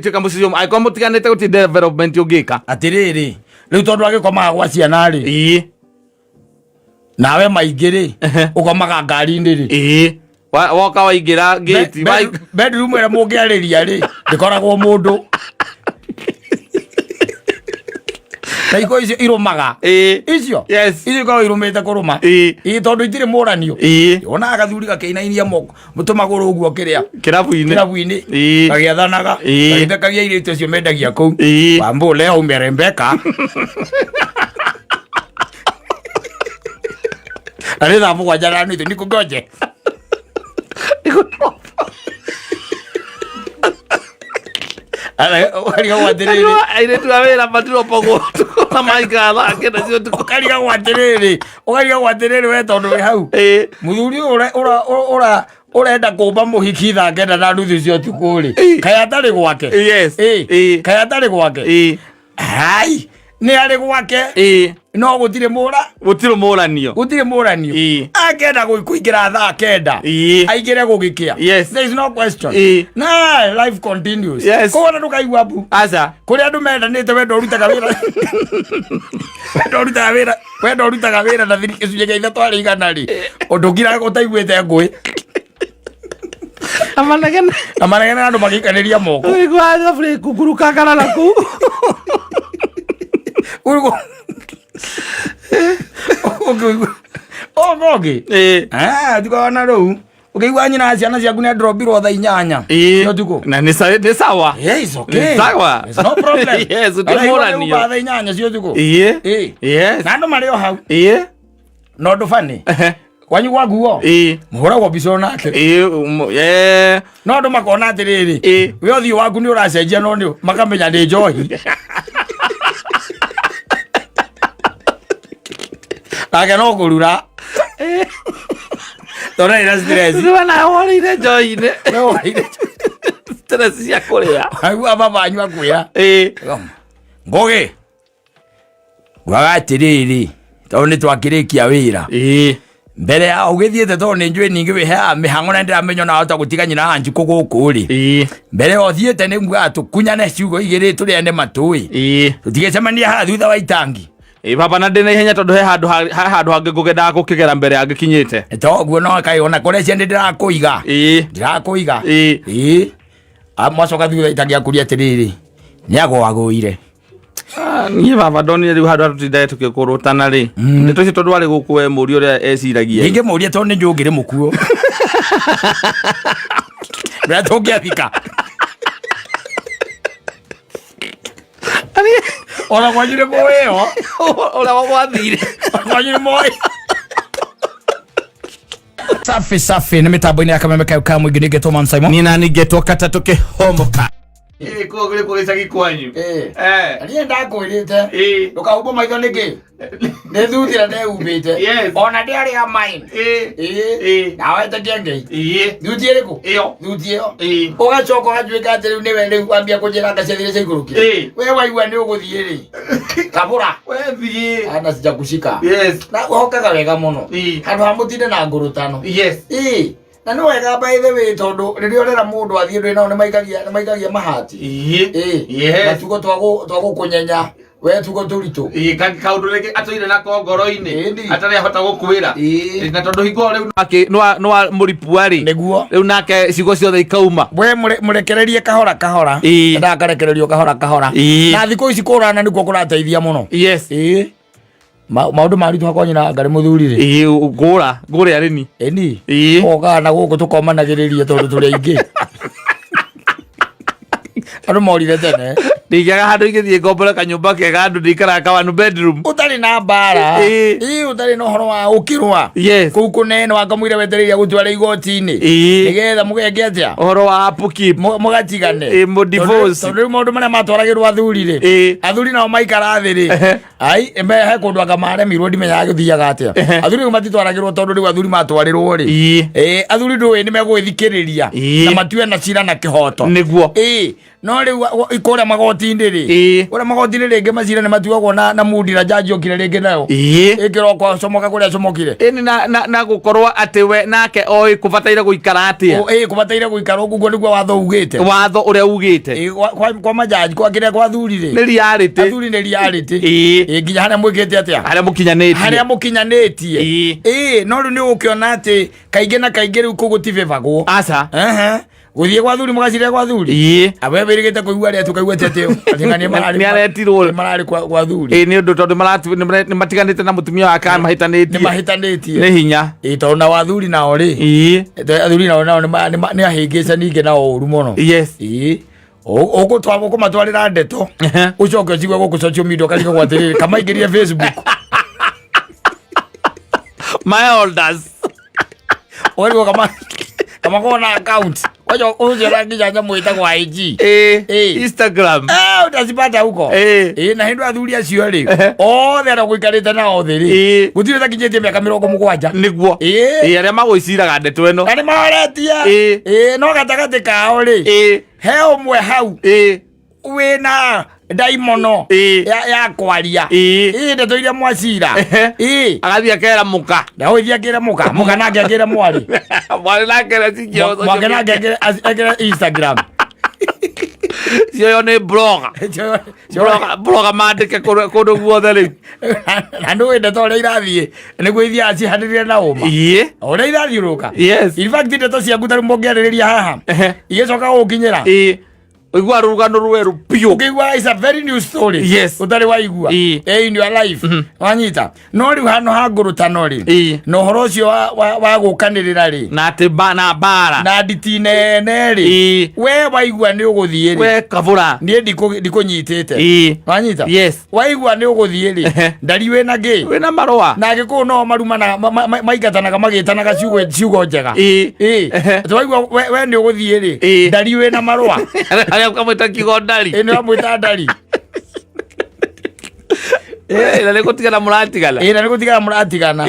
Ũngĩtuĩka mũciĩ ũmwe, angĩkorwo mũtiganĩte gũtirĩ development ũngĩka. Atĩrĩrĩ, rĩu tondũ agĩkomaga gwa ciana rĩ, nawe maingĩ rĩ, ũkomaga ngari-inĩ rĩ. Woka waingĩra gate. Bedroom ĩrĩa mũngĩarĩria rĩ, ndĩkoragwo mũndũ. Na iko icio irũmaga. Icio? Yes. Icio ikoragwo irũmĩte kũrũma. Ĩĩ, tondũ itirĩ mũranio. Wonaga gathuri gakĩinainia moko tũmagũrũ ũguo kĩrĩa Kĩrabu-inĩ. Kĩrabu-inĩ. Gagĩathanaga. Gagĩthekagia airĩtu acio mendagia kũu. Wambo leo umerembeka. Na nĩ thaa 7 na nuthu nikũngoje. Ũkarigagwo atĩrĩrĩ. Airĩtu a wĩra matiropagwo ũtukũ na maikara thaa 9 cia ũtukũ. Ũkarigagwo atĩrĩrĩ, ũkarigagwo atĩrĩrĩ we tondũ wĩ hau. Mũthuri ũyũ ũrenda kũmba mũhiki thaa 9 na nuthu cia ũtukũ rĩ, kaĩ atarĩ gwake? Yes. Kaĩ atarĩ gwake? Hai, nĩ arĩ gwake. No gũtirĩ mũra. Gũtirĩ mũranio. Gũtirĩ mũranio. Akenda kũingĩra thaa 9. Aingĩre gũgĩkĩa. Yes. There is no question. Na life continues. Yes. Koguo na ndũkaigua mbu. Aca. Kũrĩa andũ mendanĩte wendo ũrutaga wĩra. Wendo ũrutaga wĩra. Wendo ũrutaga wĩra na 3.3 harĩ igana rĩ. Ũndũ ũngiraga ũtaiguĩte ngũĩ. Na manegene. Na manegene andũ magĩikanĩria moko. Ũiguaga thaburia ĩkungurukangana na kũu. Ũguo. Ũngĩigua. Ũngĩ. Ah, ndikaona na rĩu. Ũkĩigua nyina ciana ciaku nĩ androbirwo thaa 8 cia ũtukũ. Na nĩ sawa. Yeah, it's okay. Nĩ sawa. It's no problem. Yes, Ũraigua ũtĩmũranio. nĩ thaa 8 cia ũtukũ. Yes. Na andũ marĩ o hau. Na ũndũ bani. Kwanyu gwa nguo. Mũhũragwo mbica o nake. No andũ makona atĩrĩrĩ, we ũthiũ waku nĩ ũracenjia no nĩ makamenya nĩ njohi. Nake no kũrura. Tondũ arĩ na stress. Rĩu ona worĩire njohi-inĩ. We worĩire. Stress cia kũrĩa. Aigua baba anyu akwĩra. Ngũgĩ. Ngwaga atĩrĩrĩ, tondũ nĩ twakĩrĩkia wĩra. Mbere ya ũgĩthiĩte tondũ nĩ njũĩ ningĩ wĩheaga mĩhang'o na ndĩramenya ona wahota gũtiga nyina wa Njukũ gũkũ rĩ. Mbere ya ũthiĩte nĩ ngugaga tũkunyane ciugo igĩrĩ tũrĩane matũĩ. Tũtigĩcemania haha thutha wa itangi. Ĩĩ baba na ndĩna ihenya tondũ he handũ he handũ hangĩ ngũgendaga gũkĩgera mbere ya ngĩkinyĩte. Toguo no kaĩ ona kũrĩa cia nĩ ndĩrakũiga. Ndĩrakũiga. Ĩĩ. Mwacoka thutha itangi akũria atĩrĩrĩ, nĩ agwagũire. Ah, niĩ baba ndonire rĩu handũ hatũtindage tũkĩkũrũtana rĩ, ndeto icio tondũ warĩ gũkũ we mũria ũrĩa eciragia. Ningĩ mũrie tondũ nĩ njũĩ ũngĩrĩ mũkuo. Ũrĩa tũngĩathika. Ona kwanyu nĩ mũĩ ĩyo. Ũrĩa gwathire. Kwanyu nĩ mũĩ. Safi safi nĩ mĩtambo-inĩ ya kameme kayo ka mũingĩ ningĩ Thomas Simon. Niĩ nani ngetwo katatũ kĩhomoka. Kũu gĩcagi kwanyu. Niĩ ndakwĩrĩte ndũkahumbwo maitho nĩkĩ? Nĩ thuthira ndehumbĩte. Yes. Ona ndĩarĩ a mine. Nawe tetie Ngai. Thuti ĩrĩkũ? Ĩyo. Thuti ĩyo. Ũgacoka ũgatuĩka atĩ rĩu nĩwe rĩu wambia kũnjĩra anga ciathire ciaikũrũkire. We waigua nĩ ũgũthiĩ rĩ. Kabũra. We thiĩ. Ana sijakushika. Yes. Na ũhokaga wega mũno. Handũ ha mũtinde na ngũrũtano. Yes. Na nĩ wega by the way tondũ rĩrĩa ũrera mũndũ athiĩ ndũĩ nao nĩ maikagia mahati. Yes. Na tugo twa gũkũnyenya we tugo tũritũ. Kaũndũ rĩngĩ atũire nako ngoro-inĩ Ĩni. atarĩ ahota gũkwĩra. Na tondũ hingo rĩu nĩ mũripua rĩ. Nĩguo. Rĩu nake ciugo ciothe ikauma. We mũrekererie kahora kahora. Ndakarekererio kahora kahora. Na thikũ ici kũrana nĩkuo kũrateithia mũno. Yes. Maũndũ maritũha kwa nyina ngarĩ mũthuri rĩ. Ngũra ngũre arĩmi. Ĩni. Okaga na gũkũ tũkomanagĩrĩria tondũ tũrĩ aingĩ. Andũ morire tene. Ndingĩaga handũ ingĩthiĩ ngombore kanyũmba kega andũ ndikaraga ka one bedroom. Ũtarĩ na mbara. Ũtarĩ na ũhoro wa ũkĩrũa. Yes. Kũu kũnene wakamũira wetereire gũtwara igoti-inĩ. Nĩgetha mũgeke atĩa? Ũhoro wa upkeep. Mũgatigane. Mũ divorce. Tondũ rĩu maũndũ marĩa matwaragĩrwo athuri rĩ. Athuri nao maikara thĩ rĩ. Ai, he kũndũ anga maremirwo ndimenyaga gĩthiaga atĩa. Athuri rĩu matitwaragĩrwo tondũ rĩu athuri matwarĩrwo rĩ. Athuri ndũĩ nĩ megũgĩthikĩrĩria. Na matue na cira na kĩhoto. Nĩguo. No rĩu kũrĩa magoti-inĩ rĩ, kũrĩa magoti-inĩ rĩngĩ macira nĩ matuagwo na mundi na jaji okire rĩngĩ nayo ĩkĩroko acomoka kũrĩa acomokire. Ĩni na gũkorwo atĩ we nake oĩ kũbataire gũikara atĩa. Ĩĩ, kũbataire gũikara ũguo nĩguo watho ugĩte. Watho ũrĩa ugĩte. Ĩĩ, kwa majaji, kwa kĩrĩa kwa athuri rĩ, Nĩ reality. Athuri nĩ reality. Ĩĩ, nginya harĩa mwĩkĩte atĩa, Harĩa mũkinyanĩtie. Harĩa mũkinyanĩtie. Ĩĩ, no rĩu nĩ ũgũkĩona atĩ kaingĩ na kaingĩ rĩu kũu gũtibĩbagwo. Aca. Ehe. Gũthiĩ gwa thuri mũgacirĩra gwa thuri. Awe wĩrĩgĩte kũigua arĩa tũkaigua atĩ atĩ ng'ania mararĩ Nĩ aretirwo. nĩ mararĩ kwa thuri. Ĩĩ, nĩ ũndũ tondũ nĩ matiganĩte na mũtumia wake mahĩtanĩtie. Nĩ mahĩtanĩtie. Nĩ hinya. Ĩĩ, tondũ na wathuri nao rĩ, athuri nao nĩ ahĩngĩca ningĩ nao ũru mũno. Ĩĩ. Ũkũmatwarĩra ndeto, ũcoke ũcigue gũkũ social media ũkarigagwo atĩrĩrĩ, kamaingĩrie Facebook. My elders. Ũkarigwo kama na account kwaja ũcio na nginya nyamũ ĩtagwo IG. Instagram. Eh, utazipata huko. Na hĩndĩ athuri acio rĩ, othe arĩa gũikarĩte nao thĩ rĩ, gũtirĩ ũtakinyĩtie mĩaka 70. Nĩguo. Ĩĩ, arĩa magwĩciraga ndeto ĩno. Na nĩ mahoretie. Ĩĩ, no gatagatĩ kao rĩ, he ũmwe hau wĩna ndaimono ya kwaria. Ĩĩ, ndeto iria mwacira. Ĩĩ. Agathiĩ akera mũka. Na ũgĩthiĩ akĩre mũka, mũka nake akĩre mwarĩ. Mwarĩ nake acikia. Mwake nake akĩre Instagram. Cioyo nĩ blogger. Blogger mandĩke kũndũ guothe rĩu. Na ndũĩ ndeto ũrĩa irathiĩ nĩguo ithiaga cihanĩrĩre na ũma. Ũrĩa irathiũrũka. In fact, ndeto ciaku ta rĩu mũngĩarĩrĩria haha, igĩcoka gũgũkinyĩra. Ũigua rũgano rwerũ biũ. Ũkĩigua is a very new story. Ũtarĩ waigua. In your life. Wanyita. No rĩu handũ ha ngũrũtano rĩ, na ũhoro ũcio wa gũkanĩrĩra rĩ, Na atĩ na mbara. Na nditi nene rĩ, we waigua nĩ ũgũthiĩ rĩ, We kabũra. Niĩ ndikũnyitĩte. Wanyita? Yes. Waigua nĩ ũgũthiĩ rĩ, ndari wĩna ngĩ? Wĩna marũa. Na Agĩkũyũ no marumanaga, maingatanaga magĩtanaga ciugo njega. Atĩ waigua we nĩ ũgũthiĩ rĩ, ndari wĩna marũa. Harĩa ũkamwĩta kiugo ndari. Ĩĩ, nĩ wamwĩta ndari. Na nĩ gũtigana mũratigana. Ĩĩ, na nĩ gũtigana mũratigana.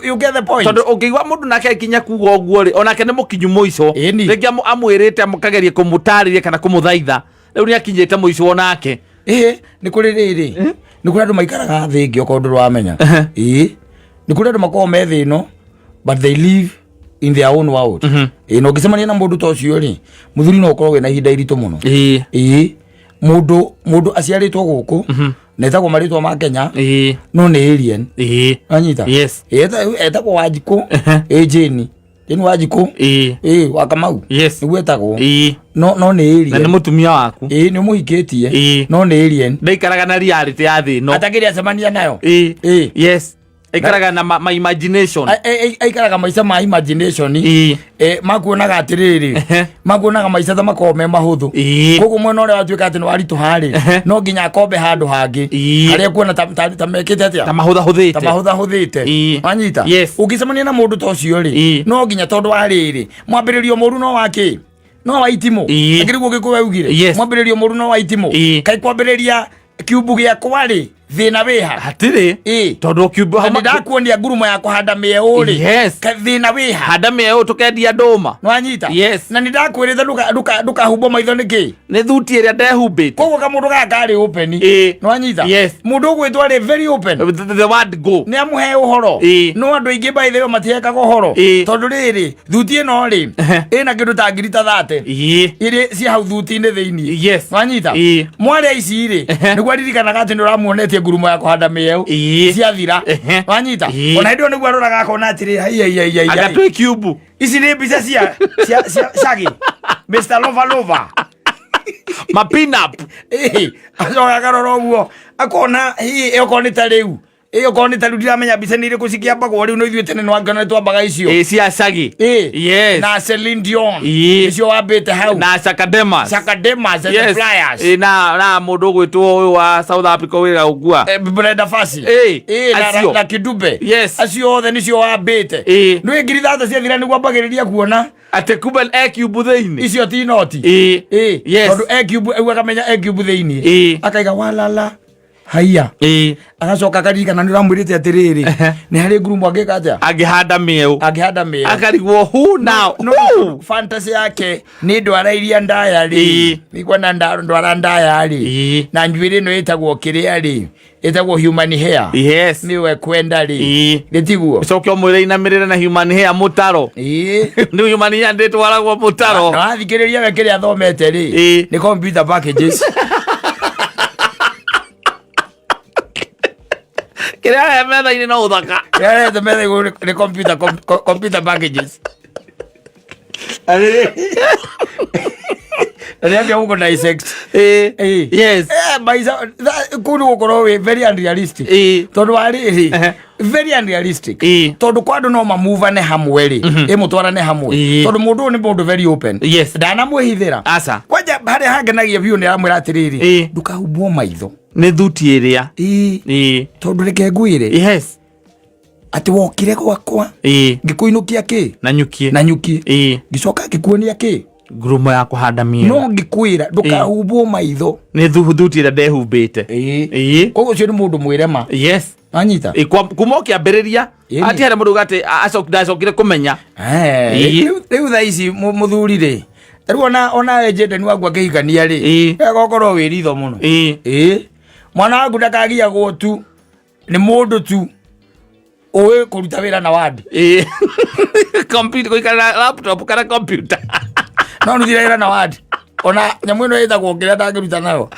You get the point. Tondũ ũngĩigua mũndũ nake akinya kuga ũguo rĩ, onake nĩ mũkinyu mũico. Ĩni. Rĩngĩ amwĩrĩte mũkagerie kũmũtarĩria kana kũmũthaitha, rĩu nĩ akinyĩte mũico onake. Ĩĩ, nĩ kũrĩ rĩrĩ, nĩ kũrĩ andũ maikaraga thĩ ĩngĩ okorwo ndũrĩ wamenya. Ĩĩ, nĩ kũrĩ andũ makoragwo me thĩ ĩno but they live in their own world. Ĩĩ, na ũngĩcemania na mũndũ ta ũcio rĩ, mũthuri, no ũkorwo wĩna ihinda iritũ mũno. Ĩĩ, mũndũ aciarĩtwo gũkũ na etagwo marĩtwa ma Kenya, no nĩ alien. Wanyita? Yes. Ĩĩ, etagwo Wanjikũ. Ĩĩ, Jane Wanjikũ. Ĩĩ, wa Kamau. Nĩguo etagwo. No nĩ Na nĩ alien. Mũtumia waku. Ĩĩ, nĩ ũmũhikĩtie. No nĩ alien. Ndaikaraga na reality ya thĩ ĩno. Atakĩrĩ acemania nayo. Ĩĩ. Yes, aikaraga na ma imagination. Aikaraga maica ma imagination. Makuonaga atĩrĩrĩ, makuonaga maica ta makoragwo me mahũthũ. Koguo mwena ũrĩa watuĩka atĩ nĩ waritũha rĩ, no nginya akombe handũ hangĩ harĩa kuona ta mekĩte atĩa, ta mahũthahũthĩte. Ta mahũthahũthĩte. Wanyita? Yes. Ũngĩcemania na mũndũ ta ũcio rĩ, no nginya tondũ wa rĩrĩ, mwambĩrĩrio mũru no wa kĩ, no wa itimũ. Akĩrĩ guo Gĩkũyũ augire, mwambĩrĩrio mũru no wa itimũ. Kaĩ kwambĩrĩria kiumbu gĩakwa rĩ, thĩna wĩha? Hatirĩ. Tondũ kiumbu Na nĩndakuonia ngurumo ya kũhanda mĩeũ rĩ, thĩna wĩha? Handa mĩeũ tũkendia ndũma. Nĩwanyita? Yes. Na nĩndakwĩrĩte ndũkahumbwo maitho nĩkĩ. Nĩ thuti ĩrĩa ndehumbĩte. Koguo kamũndũ gaka karĩ open. Nĩwanyita? Yes. Mũndũ ũgwĩtwo arĩ very open. The word go. Nĩ amũhe ũhoro. No andũ aingĩ by the way matihekaga ũhoro, tondũ rĩrĩ, thuti ĩno rĩ, ĩna kĩndũ ta ngiri ta 30 iria ci hau thuti-inĩ thĩinĩ. Wanyita? Mwarĩa ici rĩ, nĩguo aririkanaga atĩ nĩ ũramuonetie ngurumo ya kũhanda mĩeũ ciathira. Wanyita? Ona hĩndĩ ĩyo nĩguo aroraga akona atĩrĩ, hai hai hai hai, anga hai. Twĩ kiumbu. Ici nĩ mbica cia Shaggy, Mr Lover Lover, ma pin up. Ĩĩ, acoka akarora ũguo akona hihi okorwo nĩ ta rĩu, ĩĩ, okorwo nĩ ta rĩu ndiramenya mbica nĩ irĩkũ cikĩambagwo rĩu, no ithuĩ tene nĩwangĩona nĩ twambaga icio. Ĩĩ, cia Shaggy. Na Celine Dion. Icio wambĩte hau. Na Chakademas. Chakademas and the Flyers. Ĩĩ, na mũndũ ũgwĩtwo ũyũ wa South Africa wĩra gũkua. Brenda Fassie. Acio. Na Kidube. Acio othe nĩcio wambĩte. Nĩ ngiri 30 ciathira nĩguo ambagĩrĩria kuona atĩ kumbe e kiumbu thĩinĩ. Icio ti noti. Tondũ e kiumbu, au akamenya e kiumbu thĩinĩ. Akaiga walala. Haiya. Ĩĩ. Agacoka akaririkana nĩ ũramwĩrĩte atĩrĩrĩ, nĩ harĩ ngurumo angĩka atĩa, angĩhanda mĩeũ, angĩhanda mĩeũ. Akarigwo who now? No, Who? fantasy yake nĩ ndwara iria ndaya rĩ, nĩkuona ndwara ndaya rĩ, na njuĩrĩ ĩno ĩtagwo kĩrĩa rĩ, ĩtagwo human hair, nĩwe kwenda rĩ, gĩtiguo? Ũcoke ũmwĩre inamĩrĩre na human hair mũtaro. Nĩ human hair ndĩtwaragwo mũtaro. Na wathikĩrĩria we kĩrĩa athomete rĩ, nĩ computer packages. Kĩrĩa he metha-inĩ no ũthaka. Kĩrĩa arehete metha igũrũ nĩ computer packages. Na nĩambia gũkũ dissect. Maica kũu nĩ gũkorwo wĩ very unrealistic, tondũ wa rĩrĩ, very unrealistic, tondũ kwa andũ no mamuvane hamwe rĩ, ĩmũtwarane hamwe, tondũ mũndũ ũyũ nĩ mũndũ very open. Ndanamwĩhithĩra. Aca. Kwanja harĩa hangenagia biũ nĩ aramwĩra atĩrĩrĩ, ndũkahumbwo maitho. Nĩ thuti ĩrĩa. Tondũ reke ngwĩre, atĩ wokire gwakwa, ngĩkũinũkia kĩ? Na nyukie. Na nyuki. Ngĩcoka ngĩkuonia kĩ? Ngurumo ya kũhanda mĩeũ. No ngĩkwĩra ndũkahumbwo maitho. Nĩ thuti ĩrĩa ndehumbĩte. Koguo ũcio nĩ mũndũ mwĩrema. Anyita. Kuma ũkĩambĩrĩria, ati harĩa mũndũ uga atĩ ndacokire kũmenya. Rĩu thaa ici mũthuri rĩ, rĩu ona Jayden waku akĩhikania rĩ, wega ũkorwo wĩ ritho mũno. Mwana waku ndakagiagwo tu nĩ mũndũ tu ũĩ kũruta wĩra na wandi. Computer, gũikara laptop kana computer. No nduthire wĩra na wandi, ona nyamũ ĩno ĩtagwo kĩrĩa ndangĩruta nayo.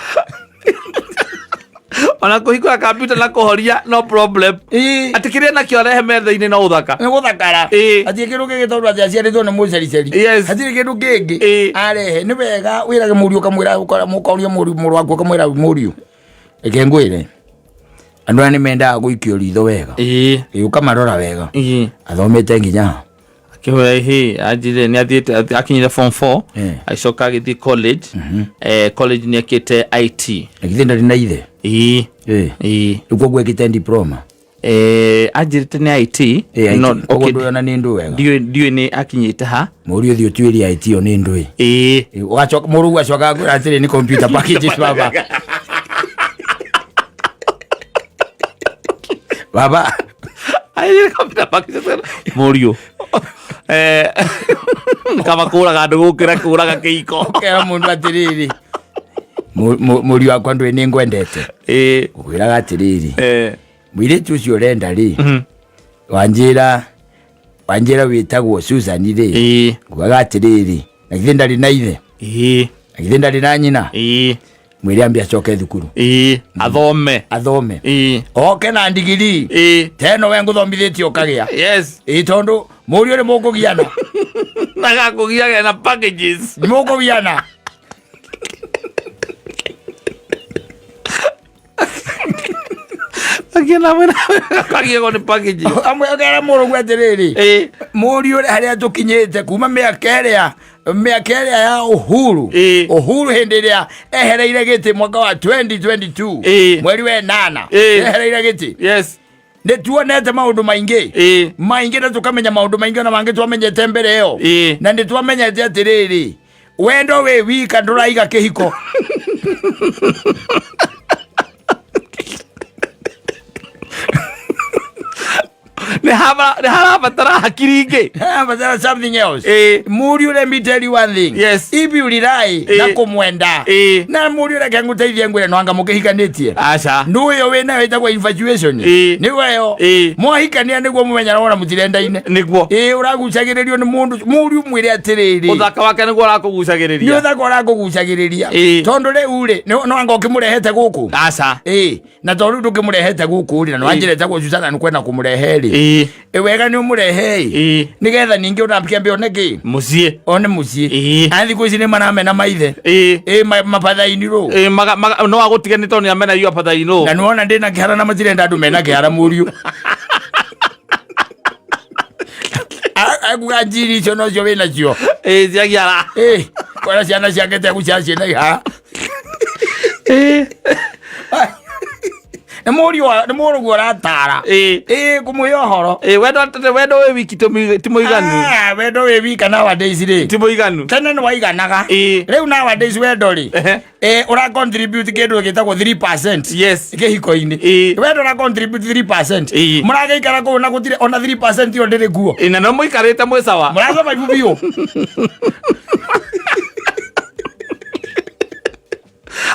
Ona kũhingũra computer na kũhoria no problem. Atĩ kĩrĩa nakĩo arehe metha-inĩ no ũthaka. Nĩ gũthakara. Hatirĩ kĩndũ kĩngĩ, tondũ atĩ aciarĩtwo nĩ mũcericeri. Hatirĩ kĩndũ kĩngĩ arehe. Nĩ wega wĩrage mũriũ, ũkamwĩra, ũkoria mũriũ, mũrũ waku, ũkamwĩra, mũriũ, reke ngwĩre, andũ aya nĩ mendaga gũikio ritho wega. Ũkamarora wega. Athomete nginya ha? Akĩhoya hĩ anjire nĩ athiĩte akinyire form 4. Agĩcoka agĩthiĩ college. College nĩ ekĩte IT. Na githĩ ndarĩ na ithe? Ĩĩ. Rĩu koguo ekĩte diploma. Anjĩrĩte nĩ IT. No koguo ndũĩ ona nĩ ndũ wega. Ndiũĩ nĩ akinyĩte ha. Mũriũ, thiĩ ũtuĩrie IT ĩyo nĩ ndũĩ. Ũgacoka mũrũgu acoka akwĩra atĩrĩ, nĩ computer packages, baba. Baba. Ai, computer packages, mũriũ. Kaba kũraga andũ gũkĩra kũraga kĩiko. Ũkera mũndũ atĩrĩrĩ, mũriũ wakwa, ndũĩ nĩ ngwendete. Ũkwĩraga atĩrĩrĩ, mũirĩtu ũcio ũrenda rĩ, wanjĩra wĩtagwo Susan rĩ, ngugaga atĩrĩrĩ, na githĩ ndarĩ na ithe? Na githĩ ndarĩ na nyina? Mwĩre ambe acoke thukuru. Ĩĩ, athome. Athome. Oke na ndigiri teno we ngũthomithĩtie ũkagĩa. Ĩĩ, tondũ mũriũ nĩ mũkũgiana. Nagakũgiaga na packages. Nĩ mũkũgiana. Akĩona mwena akagiagwo nĩ packages. Amwe ũkera mũrũgu atĩrĩrĩ, mũriũ, harĩa tũkinyĩte kuma mĩaka ĩrĩa ya Uhuru, Uhuru hĩndĩ ĩrĩa ehereire gĩtĩ mwaka wa 2022, mweri wa ĩnana, ehereire gĩtĩ, nĩ tuonete maũndũ maingĩ maingĩ, na tũkamenya maũndũ maingĩ ona mangĩ twamenyete mbere ĩyo. Na nĩ twamenyete atĩrĩrĩ, wendo wĩ wika ndũraiga kĩhiko. Nĩ harabatara hakiri ingĩ. But there is something else. Mũriũ, let me tell you one thing. If you rely na kũmwenda, na mũriũ, reke ngũteithie, ngwĩre, no anga mũkĩhikanĩtie. Aca. Ndũ ĩyo wĩ nayo ĩtagwo infatuation. Nĩguo ĩyo. Mwahikania nĩguo mũmenyana wona mũtirendaine. Nĩguo. Ĩĩ, ũragucagĩrĩrio nĩ mũndũ. Mũriũ, mwĩre atĩrĩrĩ, ũthaka wake nĩguo nĩ ũrakũgucagĩrĩria. Ũthaka ũrakũgucagĩrĩria. Tondũ rĩu rĩ, no anga ũkĩmũrehete gũkũ. Aca. Ĩĩ, na tondũ rĩu ndũkĩmũrehete gũkũ rĩ, na nĩwanjĩra ĩtagwo Susana nĩ kwenda kũmũrehe rĩ, ĩ wega nĩ ũmũrehe ĩ, nĩgetha ningĩ ũnakĩambe one kĩ? Mũciĩ. One mũciĩ. Na thikũ ici nĩ maramena maithe. Ĩ mabathaini rũ. Ĩĩ, no agũtige nĩ tondũ nĩ amena you abathainũ. Na nĩwona ndĩna kĩhara na matirenda andũ mena kĩhara, mũriũ. Akuga njiri icio nocio wĩ nacio. Ĩĩ, ciagiara. Ĩ kwara ciana ciake tegũcia ciĩna ihara. Nĩ mũriũ nĩ mũrũguo ũratara. Ĩĩ ngũmwĩra ũhoro. Ĩĩ, wendo atete wendo wĩ wiki ti mũiganu. Ah, wendo wĩ wika nowadays rĩ. Ti mũiganu. Tene nĩ waiganaga. Rĩu nowadays wendo rĩ. Ũra contribute kĩndũ gĩtagwo 3%. Kĩhiko-inĩ. Wendo ũra contribute 3%. Mũragĩikara kũu na gũtirĩ ona 3% ĩyo ndĩrĩ kuo. Ĩĩ, na no mũikarĩte mwĩ sawa. Mũrasurvive biũ.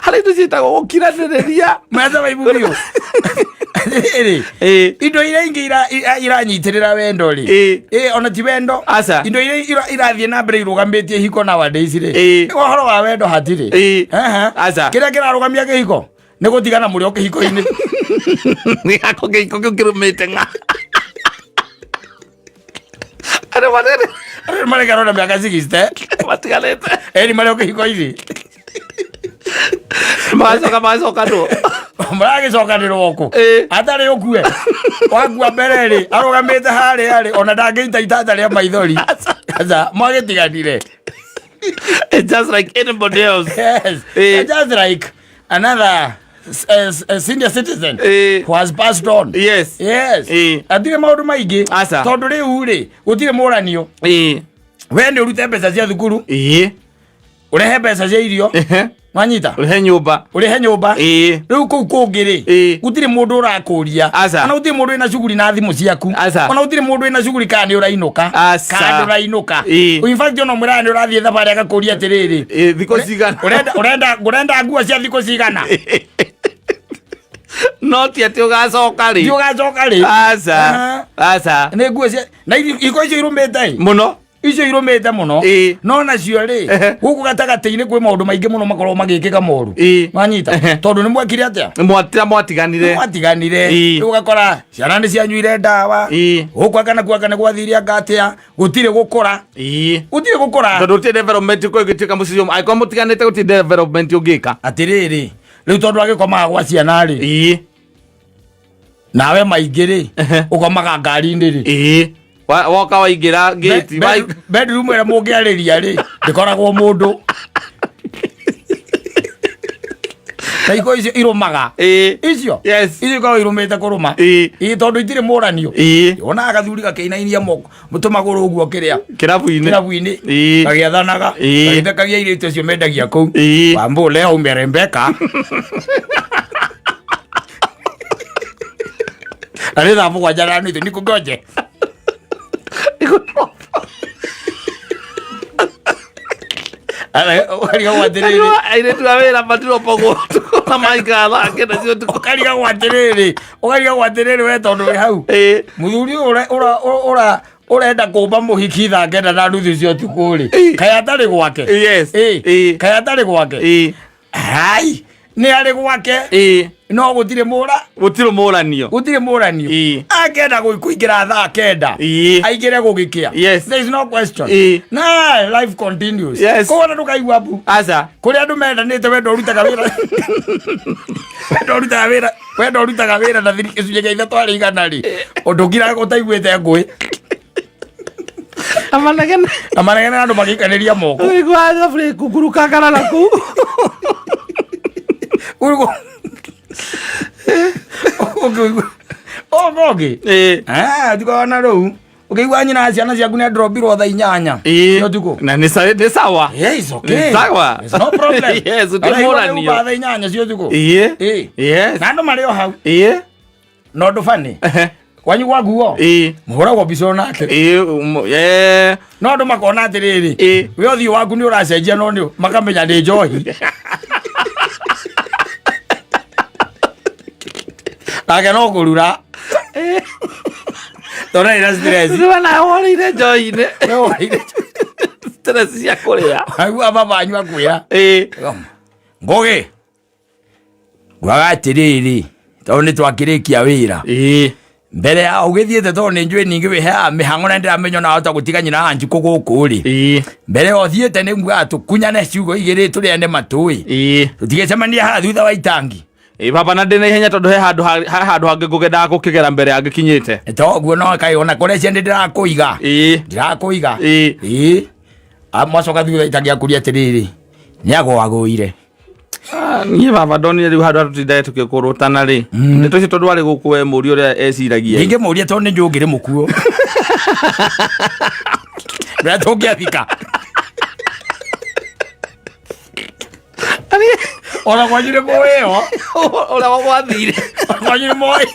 Harĩ indo ciĩtagwo gũkiranĩrĩria. Mũrasurvive biũ. Rĩrĩ, indo iria ingĩ iranyitĩrĩra wendo rĩ. Ĩĩ, ona ti wendo. Aca. Indo iria irathiĩ na mbere irũgamĩtie hiko nowadays rĩ. Ũhoro wa wendo hatirĩ. Ehe. Aca. Kĩrĩa kĩrarũgamia kĩhiko nĩ gũtigana mũrĩ o kĩhiko-inĩ. Nĩ gako kĩhiko kĩu kĩrũmĩte ng'a. Andũ manene. Andũ maregarwo na mĩaka 60. Matiganĩte. Eri marĩ o kĩhiko-inĩ. Magacoka magacokanwo. Mũragĩcokanĩrwo kũ? Atarĩ ũkue. Wakua mbere rĩ, arũgamĩte harĩa rĩ, ona ndangĩita itata rĩa maithori. Aca, mwagĩtiganire. It's just like anybody else. Yes. It's just like another senior citizen who has passed on. Yes. Yes. Atirĩ maũndũ maingĩ. Aca. Tondũ rĩu rĩ, gũtirĩ mũranio. We nĩ ũrute mbeca cia thukuru. Ũrehe mbeca cia irio. Wanyita? Ũrĩhe nyũmba. Ũrĩhe nyũmba. Rĩu kũu kũngĩ rĩ, gũtirĩ mũndũ ũrakũria. Aca. Ona gũtirĩ mũndũ wĩna cuguri na thimũ ciaku. Aca. Ona gũtirĩ mũndũ wĩna cuguri kana nĩ ũrainũka. Aca. Kana ndũrainũka. In fact ona ũmwĩraga nĩ ũrathiĩ thabarĩ agakũria atĩrĩrĩ. Thikũ cigana. Ũrenda nguo cia thikũ cigana. No ti atĩ ũgacoka rĩ. Ti ũgacoka rĩ. Aca. Aha. Aca. Nĩ nguo cia na iko icio irũmĩte ĩ. Mũno. Icio irũmĩte mũno. No nacio rĩ, gũkũ gatagatĩ-inĩ kwĩ maũndũ maingĩ mũno makoragwo magĩkĩka moru. Wanyita? Tondũ nĩ mwekire atĩa? Mwatira mwatiganire. Nĩ mwatiganire. Rĩu ũgakora ciana nĩ cianyuire ndawa. Gũkũ anga na kuanga nĩ gwathire anga atĩa. Gũtirĩ gũkũra. Gũtirĩ gũkũra. Tondũ gũtirĩ development ũkorwo ĩgĩtuĩka mũciĩ ũcio. Angĩkorwo mũtiganĩte gũtirĩ development ũngĩka. Atĩrĩrĩ, rĩu tondũ agĩkomaga gwa ciana rĩ. Nawe maingĩ rĩ, ũkomaga ngari-inĩ rĩ. Woka waingĩra gate, Bedroom ĩrĩa mũngĩarĩria rĩ, ndĩkoragwo mũndũ. Ta iko icio irũmaga. Icio? Yes. Icio ikoragwo irũmĩte kũrũma. Ĩĩ, tondũ itirĩ mũranio. Wonaga gathuri gakĩinainia moko, tũmagũrũ ũguo kĩrĩa. Kĩrabu-inĩ. Kĩrabu-inĩ. Gagĩathanaga. Gagĩthekagia airĩtu acio mendagia kũu. Wambũ leo umerembeka. Na nĩ thaa 7 na nuthu nikũngoje. Ũkarigagwo atĩrĩrĩ. Airĩtu a wĩra matiropagwo ũtukũ na maikara thaa kenda cia ũtukũ. Ũkarigagwo atĩrĩrĩ, ũkarigagwo atĩrĩrĩ we tondũ wĩ hau. Mũthuri ũyũ ũrenda kũmba mũhiki thaa 9 na nuthu cia ũtukũ rĩ. Kaĩ atarĩ gwake? Yes. Kaĩ atarĩ gwake? Hai, nĩ arĩ gwake. No gũtirĩ mũra. Gũtirĩ mũranio. Gũtirĩ mũranio. Akenda kũingĩra thaa 9. Aingĩre gũgĩkĩa. Yes. There is no question. Na life continues. Yes. Koguo ona ndũkaigua mbu. Aca. Kũrĩa andũ mendanĩte wendo ũrutaga wĩra. Wendo ũrutaga wĩra. Wendo ũrutaga wĩra na gĩcunjĩ kĩa ithatũ harĩ igana rĩ. Ũndũ ũkiraga ũtaiguĩte ngũĩ. Na manegene. Na manegene andũ magĩikanĩria moko. Ũiguaga thaburĩ ĩkungurũka kana na kũu. Ũguo. Ũkĩigua. Ũngĩ. Ah, ndikoona na rĩu. Ũkĩigua nyina ciana ciaku nĩ androbirwo thaa 8. Cia ũtukũ. Na nĩ sawa. Yeah, it's okay. Nĩ sawa. It's no problem. Yes, ũtirĩ Araigua mũranio. nĩ thaa 8 cia ũtukũ. Yes. Na andũ marĩ o hau. Na ũndũ bani. Kwanyu gwa nguo. Mũhũragwo mbica onake. No andũ makona atĩrĩrĩ. We ũthiũ waku nĩ ũracenjia no nĩ makamenya nĩ njohi. Nake no kũrura. Tondũ ndarĩ na stress. Rĩu nawe worĩire njohi-inĩ. We worĩire Stress cia kũrĩa. Aigua baba wanyu akwĩra. Ngũgĩ. Ngwaga atĩrĩrĩ, tondũ nĩ twakĩrĩkia wĩra. Mbere ya ũgĩthiĩte tondũ nĩ njũĩ ningĩ wĩheaga mĩhang'o na nĩndĩramenya ona wahota gũtiga nyina wa Njukũ gũkũ rĩ. Mbere ya ũthiĩte nĩ ngugaga tũkunyane ciugo igĩrĩ tũrĩane matũ ĩ. Tũtigĩcemania haha thutha wa itangi. Ĩ baba na ndĩna ihenya tondũ he handũ he handũ hangĩ ngũgendaga gũkĩgera mbere ya ngĩkinyĩte. Toguo no kaĩ ona kũrĩa cia ndĩrakũiga. Ndĩrakũiga. Mwacoka thutha itangi akũria atĩrĩrĩ, nĩ agwagũire. Ah, niĩ baba ndonire rĩu handũ hatũtindage tũkĩkũrũtana rĩ, ndeto icio tondũ arĩ gũkũ we mũri ũrĩa eciragia. Ingĩmũria tondũ nĩ njũĩ ũngĩrĩ mũkuo ũrĩa tũngĩathika ona kwanyu nĩ mũĩo. Ũrĩa gwathire. Kwanyu nĩ mũĩ.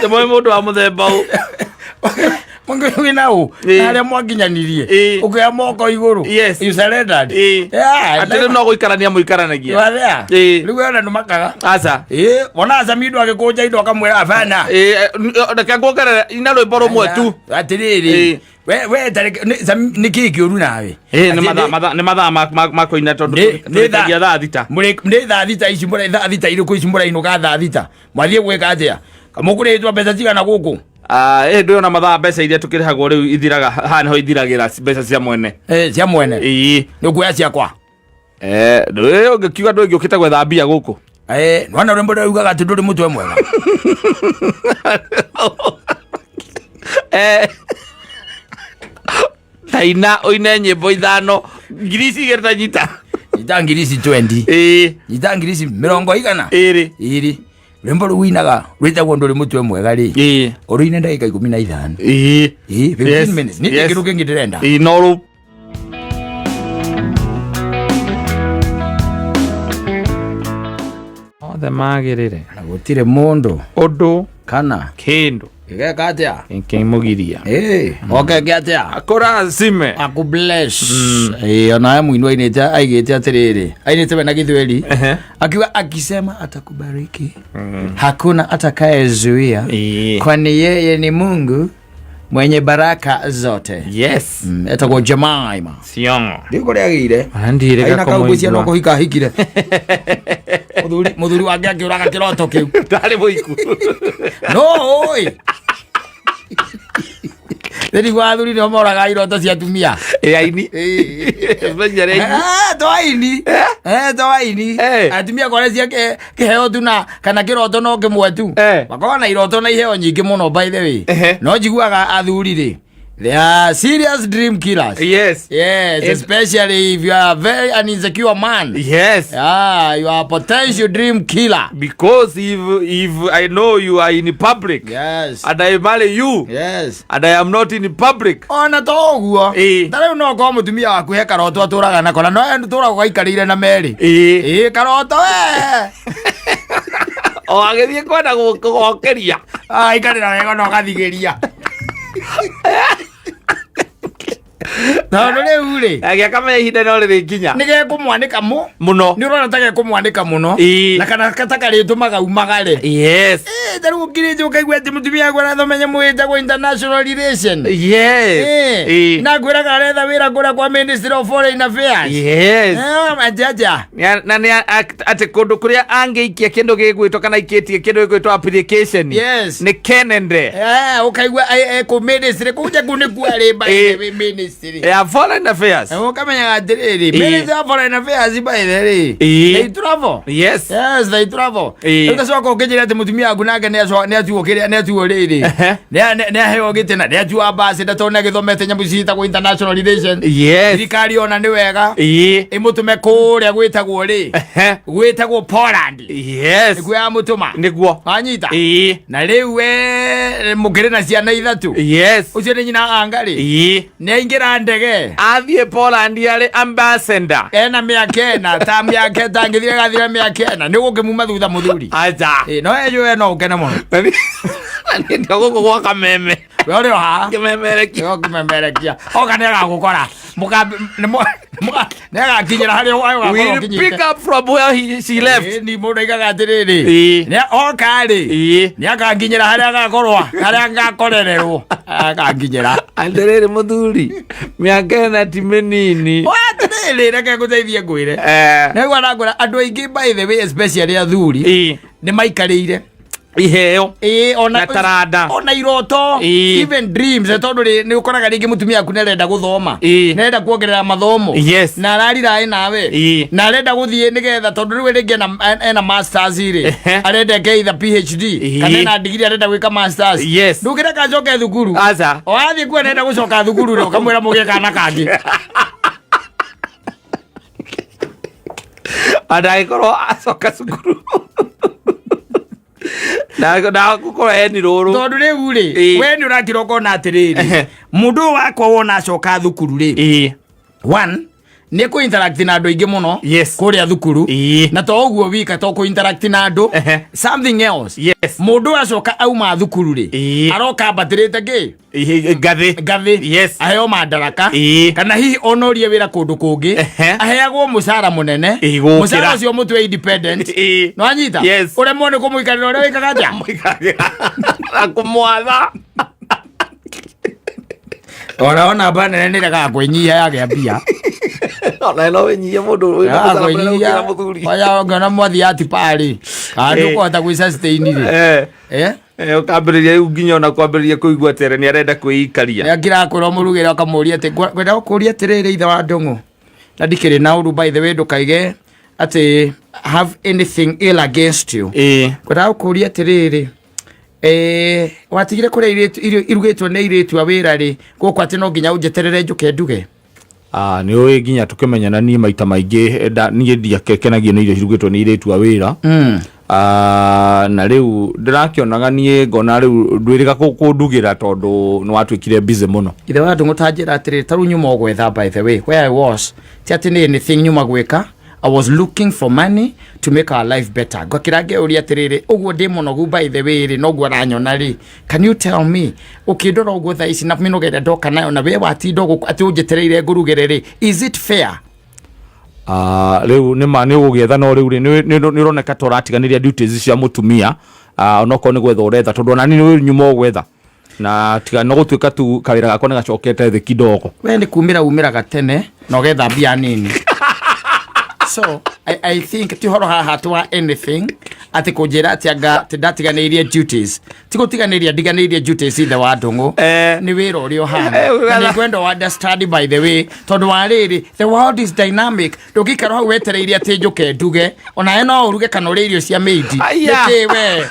Nĩ mũndũ wa mũthemba ũ. Mũngĩũĩ na ũ harĩa mwakinyanirie ũkĩoya moko igũrũ. You surrendered. Yeah, atĩ rĩu no gũikarania mũikaranagia. You are there. Rĩu we ona ndũmakaga. Aca. Wona acami indo agĩkũnja indo akamwĩra abana. Reke nguongerere ina rwĩmbo rũmwe tu. Atĩrĩrĩ, we tareke nĩ kĩĩ kĩũru nawe? Nĩ nĩ mathaa ma kũina tondũ tũrĩkagia thaa 6. Nĩ thaa 6 ici thaa 6 irĩkũ ici mũrainũka thaa 6? Mwathiĩ gwĩka atĩa? Mũkũrĩhĩtwo mbeca cigana gũkũ? Ah, ndũĩ ona mathaa mbeca iria tũkĩrĩhagwo rĩu ithiraga haha nĩho ithiragĩra mbeca cia mwene. Cia mwene. Ĩĩ. Nĩ ũkuoya ciakwa? Ndũĩ ũngĩkiuga ndũĩ ngĩũkĩte gwetha mbia gũkũ. Nĩwona rwĩmbo rũrĩa rugaga atĩ ndũrĩ mũtwe mwega. Taina ũine nyĩmbo 5 ngiri ici igĩrĩ ta nyita. Nyita ngiri ici 20. Nyita ngiri ici mĩrongo igana. Ĩrĩ. Ĩrĩ. Rwĩmbo rũu ũinaga rwĩtagwo ndũrĩ mũtwe mwega rĩ. Ũrũine ndagĩka 15. 15 minutes. Nĩ kĩndũ kĩngĩ ndĩrenda. No rũu. Othe magĩrĩre. Na gũtirĩ mũndũ. Ũndũ. Kana. Kĩndũ. Gĩgeka atĩa? Kĩmũgiria. Oke ke atĩa? Akũrathime. Akũ bless. Onawe mũini ainĩte aigĩte atĩrĩrĩ. Ainĩte we na Gĩthweri. Akiuga akisema atakubariki. Hakuna atakayezuia. Kwani yeye ni Mungu mwenye baraka zote. Yes. Etagwo Jemima. Thiong'o. Ndiũ kũrĩa agĩire. Ona ndirĩga Aina kau ngwĩciria no kũmũigua. kũhika ahikire. Mũthuri wake akĩũraga kĩroto kĩu. Ndarĩ mũiku. No ũĩ. Rĩu athuri nĩo moraga iroto cia atumia. Aini. Especially aini. To aini. To aini. Atumia kore cia kĩheo tu na kana kĩroto no kĩmwe tu. Makoragwo na iroto na iheo nyingĩ mũno by the way. No njiguaga athuri rĩ, they are serious dream killers. Yes. Yes, especially if you are very an insecure man. Yes. Yeah, you are a potential dream killer. Because if I know you are in public. Yes. And I marry you. Yes. And I am not in public. Ona to ũguo. Ta rĩu no ũkorwo mũtumia waku he karoto atũraga nako na no tũraga gaikarĩire na merĩ. Karoto we. O agĩthiĩ kwenda gũkokeria. Aikarĩra wega na ũgathigĩria. Tondũ rĩu rĩ, Agĩaka ihinda no rĩrĩkinya. Nĩ gekũmwanĩka mũno. Nĩ ũrona ta gekũmwanĩka mũno. Na kana ta karĩtũmaga umagare. Yes. Ta rĩu ũkirĩte ũkaigua atĩ mũtumia waku arathoma nyamũ ĩtagwo international relation. Yes. Na ngwĩraga aretha wĩra kũrĩa kwa Ministry of Foreign Affairs. Yes. Atĩ atĩa? Na nĩ atĩ kũndũ kũrĩa angĩikia kĩndũ gĩgwĩtwo kana aikĩtie kĩndũ gĩgwĩtwo application. Yes. Nĩ Kennedy. Ũkaigua kũ ministry kũu kũu nĩkuo arĩ by the way ministry. Ya Foreign Affairs. Ũkamenyaga atĩrĩrĩ, Ministry of Foreign Affairs by the way. They travel. Yes. Yes, they travel. Ũgacoka ũkĩnjĩra atĩ mũtumia waku nake nĩ atuo kĩrĩa, nĩ atuo rĩrĩ. Nĩ aheo gĩtĩ na nĩ atuo ambassador tondũ nĩ agĩthomete nyamũ ciĩtagwo international relations. Yes. Thirikari ona nĩ wega. Ĩmũtũme kũrĩa gwĩtagwo rĩ. Gwĩtagwo Poland. Yes. Nĩkuo yamũtũma. Nĩguo. Wanyita? Na rĩu we mũkĩrĩ na ciana 3. Yes. Ũcio nĩ nyina anga rĩ. Nĩ aingĩra ndege. Athiĩ Poland arĩ ambassador. Ena mĩaka ĩna, ta mĩaka ĩtangĩthira ĩgathira mĩaka ĩna. Nĩ ũgũkĩmuma thutha mũthuri. Aca. No we no ũkene mũno. Na niĩ ndio gũkũ gwa kameme. We ũrĩ o haha. Kĩmemerekia. We ũkĩmemerekia. Oka nĩ agagũkora. Nĩ agakinyĩra harĩa ũgakorwo We'll ũkinyĩte. pick up from where she left. Ni mũndũ aigaga atĩrĩrĩ. Nĩ oka rĩ. Nĩ akanginyĩra harĩa agakorwo, harĩa ngakorererwo. Akanginyĩra. Atĩrĩrĩ mũthuri, mĩaka ĩna ti mĩnini. Oya atĩrĩrĩ, reke ngũteithie ngwĩre. Nĩguo ndakũra andũ aingĩ by the way especially athuri. Nĩ maikarĩire. Iheo. Ona Na taranda. Ona iroto. Even dreams, tondũ rĩ, nĩ ũkoraga rĩngĩ mũtumia waku nĩ arenda gũthoma. Nĩ arenda kuongerera mathomo. Yes. Na ararira ĩ nawe. Na arenda gũthiĩ nĩgetha tondũ rĩu rĩngĩ ena masters rĩ. Arenda eke either PhD. Kana ena degree arenda gwĩka masters. Yes. Ndũngĩreka acoke thukuru. Aca. O athiĩ kuo arenda gũcoka thukuru rĩ, ũkamwĩra mũgĩe kana kangĩ. Andagĩkorwo acoka cukuru na gũkorwo eni rũrũ. Tondũ rĩu rĩ, we nĩ ũrakira ũkona atĩrĩrĩ, mũndũ ũyũ wakwa wona acoka thukuru rĩ, one, nĩ kũ interact na andũ aingĩ mũno kũrĩa thukuru. Na to ũguo wika, to kũ interact na andũ, something else, mũndũ ũyũ acoka auma thukuru rĩ, aroka ambatĩrĩte kĩ? Ngathĩ. Ngathĩ. Aheo mandaraka, kana hihi onorie wĩra kũndũ kũngĩ, aheagwo mũcara mũnene. Gũkĩra. Mũcara ũcio mũtue independent. Nĩwanyita? Yes. Ũremwo nĩ kũmũikarĩra ũrĩa wĩkaga atĩa? Mũikarĩra na kũmwatha. Ona namba nene nĩ regaga kwĩnyihia yagĩa mbia. Ona no wĩnyihie mũndũ wĩna Regaga mũcara mũnene kwĩnyihia. gũkĩra mũthuri. Oya ũngĩona mwathi ya tiparĩ kana ndũkũhota gwĩ sustain rĩ. Ũkambĩrĩria rĩu nginya ona kwambĩrĩria kũigua atĩ nĩ arenda kwĩikaria. Nĩakira kwĩra mũrugĩre, ũkamũria atĩ ngwenda gũkũria atĩrĩrĩ, ithe wa Ndũng'ũ, na ndikĩrĩ na ũru, by the way, ndũkaige atĩ have anything ill against you. Ngwendaga gũkũria atĩrĩrĩ, watigire kũrĩa irio irugĩtwo nĩ airĩtu a wĩra rĩ gũkũ, atĩ no nginya ũnjeterere njũke nduge? Ah, nĩ ũĩ nginya tũkĩmenyana niĩ maita maingĩ, niĩ ndiakenagio nĩ irio cirugĩtwo nĩ airĩtu a wĩra. Ah, na rĩu ndĩrakĩonaga niĩ ngona rĩu ndwĩrĩga kũndugĩra tondũ nĩ watuĩkire busy mũno. Ithe wa Ndũng'ũ, ta njĩra atĩrĩrĩ, ta rĩu nyuma ũgwetha, by the way, where I was, ti atĩ nĩ anything nyuma gwĩka, I was looking for money to make our life better. Ngakĩra ngeyũria atĩrĩrĩ, ũguo ndĩ mũnogu, by the way rĩ, noguo aranyona rĩ, can you tell me, ũkĩndora ũguo thaa ici na mĩnoga ĩrĩa ndoka nayo, na we watinda ũguo atĩ ũnjetereire ngũrugĩre rĩ, is it fair? Ah, rĩu nĩ ma nĩ ũgũgĩetha, no rĩu rĩ nĩ ũroneka ta ũratiganĩria duties cia mũtumia. Ah, onokorwo nĩ gwetha ũretha, tondũ ona niĩ nĩ nyuma ũgwetha na tiga no gũtuĩka tu kawĩra gakwa nĩ gacokete thĩ kidogo. We nĩ kumĩra umĩraga tene na ũgetha mbia nini, so I think ti ũhoro haha twa anything atĩ kũnjĩra atĩ anga atĩ ndatiganĩirie duties. Ti gũtiganĩria ndiganĩirie duties, ithe wa Ndũng'ũ. Nĩ wĩra ũrĩa ũhana. Na nĩ ngwenda wa understand, by the way, tondũ wa rĩrĩ, the world is dynamic. Ndũngĩikara hau wetereire atĩ njũke nduge. Onawe no ũruge kana ũrĩe irio cia maid. Aya. Nĩkĩ we?